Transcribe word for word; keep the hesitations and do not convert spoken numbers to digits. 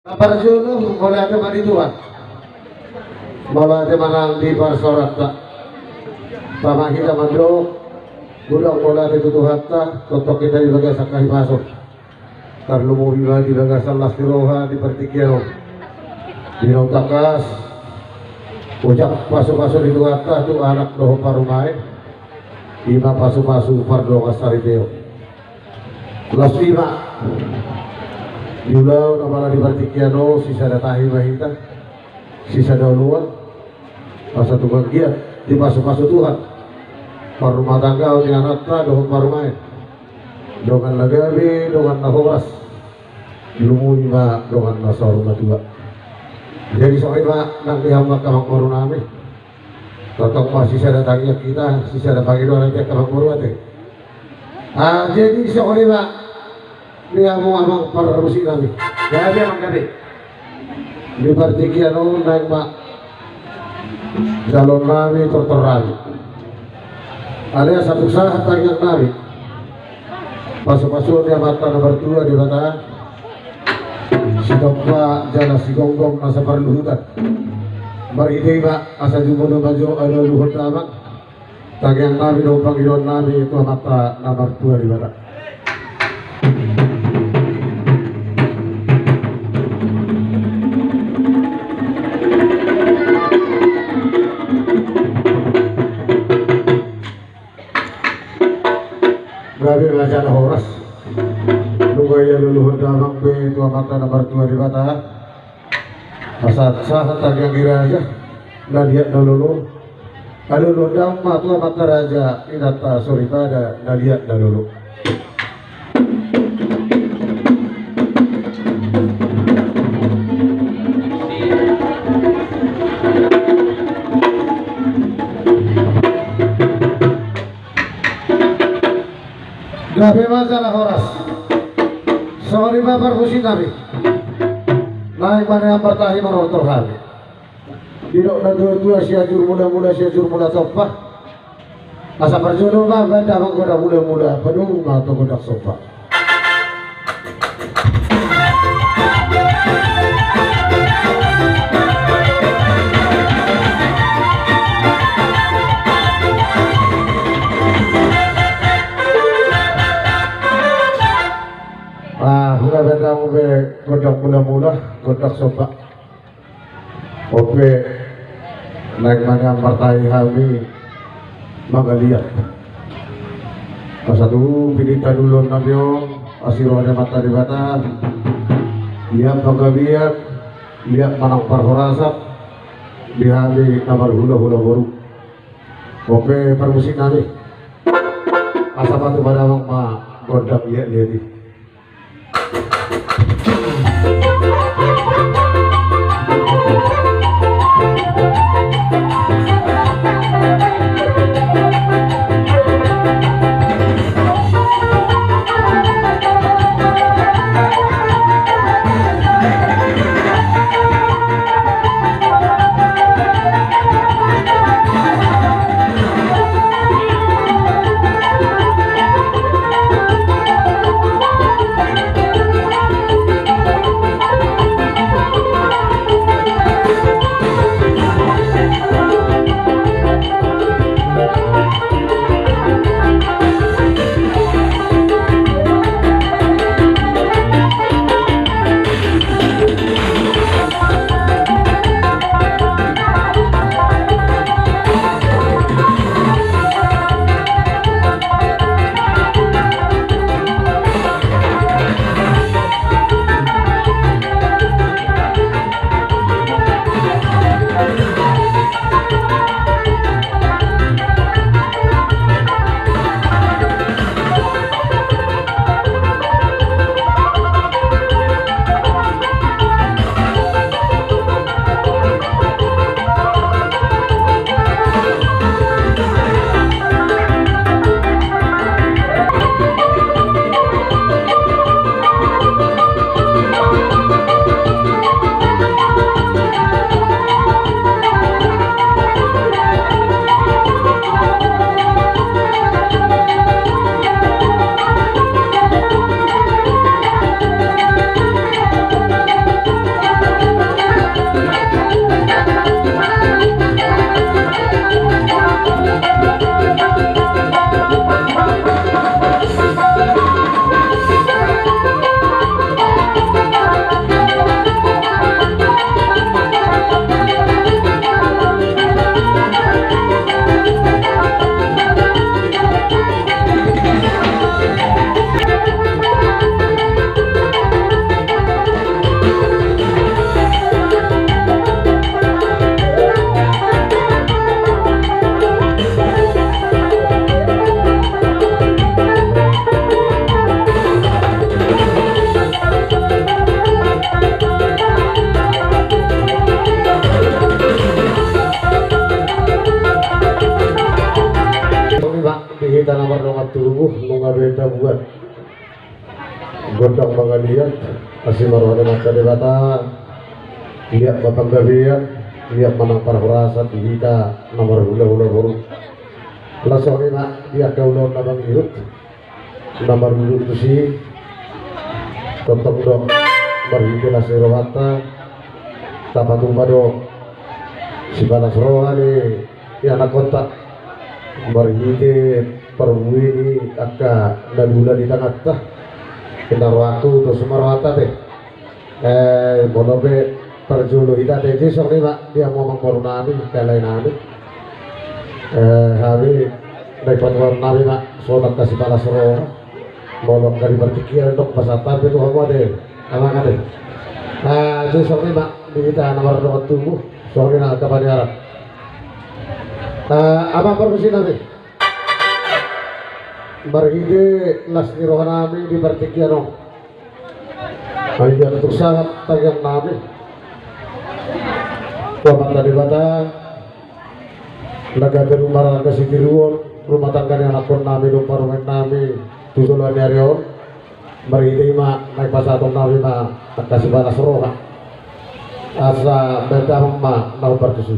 Parjolo, mauliate ma di Tuhan. Mauliate ma nang di parsaoranta. Tama hita mandok, godang mauliate tu Tuhanta, tongtong hita di bagasan hahipason. Tarlumobi ma di bagasan las ni roha di partingkian on. Di naung tangkas, ojak pasupasu ni Tuhanta tu anak dohot parumaen. Ima pasupasu pardongan saripeon. Las i ma. Di ulaon apala di partingkian on, sisada tahi ma hita, sisada oloan. Asa tung anggiat dipasupasu Tuhan parrumatanggaon ni anakta dohot parumaen. Dongan na gabe, dongan na horas. Lumobi ma dongan na saur matua. Jadi songon i ma nang di hamu angka amangboru nami. Tongtong ma sisada tangiang hita, sisada pangidoan, ate, angka amangboru, ate. Ah, jadi songon i ma di hamu amang parmusik nami. Gabe, amang, gabe. Di partingkian on naeng ma jaloon nami tortor nami. Alai asa tung sahat tangiang nami, pasupasuon ni Amanta na martua Debata, sitompa jala sigomgom na saparluhutan. Marhite i ma asa jumolo ma jo alualuhon damang tangiang nami dohot pangidoan nami tu Amanta na martua Debata. Gabe ma jala horas. Nunga dialualuhon damang be tu Amanta na martua Debata. Asa sahat tangiang ni raja na liat na lolo. Alualuhon damang ma tu amanta raja, inanta soripada na liat na lolo. Gabe ma jala horas. Songon i ma parmusik nami. Naeng ma nian martahi manortor hami. Didok natuatua, Sianjur Mulamula, Sianjur Mula Tompa. Asa parjolo ma baen damang gondang mulamula, padomu ma tu gondang somba. Ah, hubaen damang be gondang mulamula, gondang somba. On pe, naeng ma nian martahi hami mangaliat. Asa tung pinta duluan nami on, asi roha ni Amanta Debata, liat panggabean, liat manang parhorasan di hami na marhulahula boru. On pe parmusik nami, asa patupa damang ma gondang liatliat i. Tubuh nunga be tabuat gondang mangaliat, asi ma roha ni Amanta Debata. Liat ma panggabean, liat ma nang parhorasan di hita na marhulahula boru. Laos songon i ma di angka ulaon na mangihut na marhulahula tusi. Tongtong do marhite las ni rohanta tapatupa do sipalas roha ni ianakhonta marhite parbue ni angka na dula di tanganta. Inda rohangku, dos ma rohanta te. Eh, molo pe parjolo hita te, jadi songon i ma di hamu amang boru nami, angka lae nami. Eh, hami naeng patupaon nami ma songon angka sipalas roha. Molo angka di partingkian dok pasahat pe tu hamu ate, amang ate. Ah, jadi songon i ma di hita na mardongan tubu, songon i nang angka paniaran. Ah, amang parmusik nami. Marhite las ni roha nami di partingkian on, ai angka tu sahat tangiang nami tu Amanta Debata, na gabe rumah tangga sitiruon, rumah tangga ni anakhon nami dohot parumaen nami tu joloan ni ari on. Marhite i ma naeng pasahaton nami ma angka sipalas roha. Asa baen damang ma na hombar tusi.